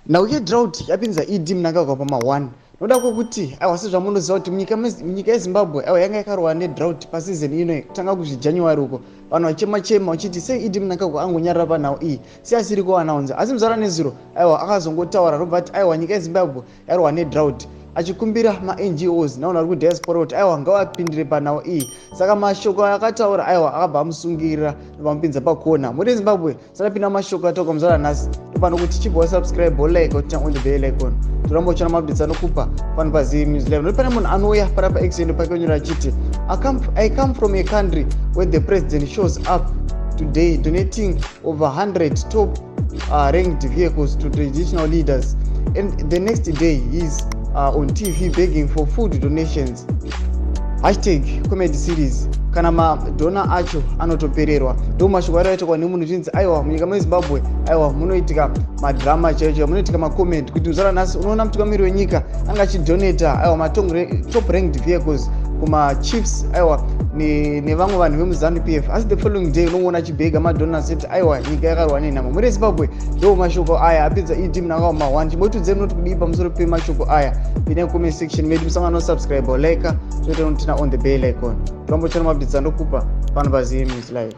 Nhau yedrought yapinza ED Mnangagwa pama1 noda kwekuti aiwa, sezvamunoziva kuti munyika yeZimbabwe aiwa yanga yakarohwa nedrought paseason ino, kutanga kuzviJanuary uko vanhu vachema chema vachiti sei ED Mnangagwa angonyarara panhau iyi, sei asiri kuanaunza. Asi muzara nezuro aiwa akazongotaura, robva ati aiwa, nyika yeZimbabwe yarohwa nedrought, achikumbira maNGOs navanhu vari kudiaspora kuti aiwa, ngavapindire panhau iyi. Saka mashoko akataura aiwa akabva amusungirira, vamupinza pakona. Muri Zimbabwe sanapinda mashoko atauka muzara nhasi, topano kuti chibva wasubscribe, like, turn on the bell icon, toramba uchiona maupdates anokupa pano paZivi News Live. Noti pane munhu anouya panapa X endo pake achiti, "I come from a country where the president shows up today donating over 100 top ranked vehicles to traditional leaders and the next day he's on TV begging for food donations. #ComedySeries. Kana madonor acho anotopererwa." Ndo mashoko ari aitakwa nemunhu, chinzi aiwa, munyika meZimbabwe aiwa munoitika madrama chaicho, munoitika macomedy, kuti muzara nhasi unoona mutungamiri wenyika anga achidonata aiwa matop ranked vehicles kumachiefs aiwa nevamwe vanhu vemuZANU PF, asi the following day unoona achibhega madonors eti aiwa, nyika yakarwa nenhamo. Muri Zimbabwe, ndo mashoko aya apinza ED Mnangagwa ma1. Chimbotiudzei munoti kudii pamusoro pemashoko aya. Pinai comment section medu, musangano subscribe, like, toita noturn on the bell icon, toramba uchana maupdates andokupa pano paZivi News Live.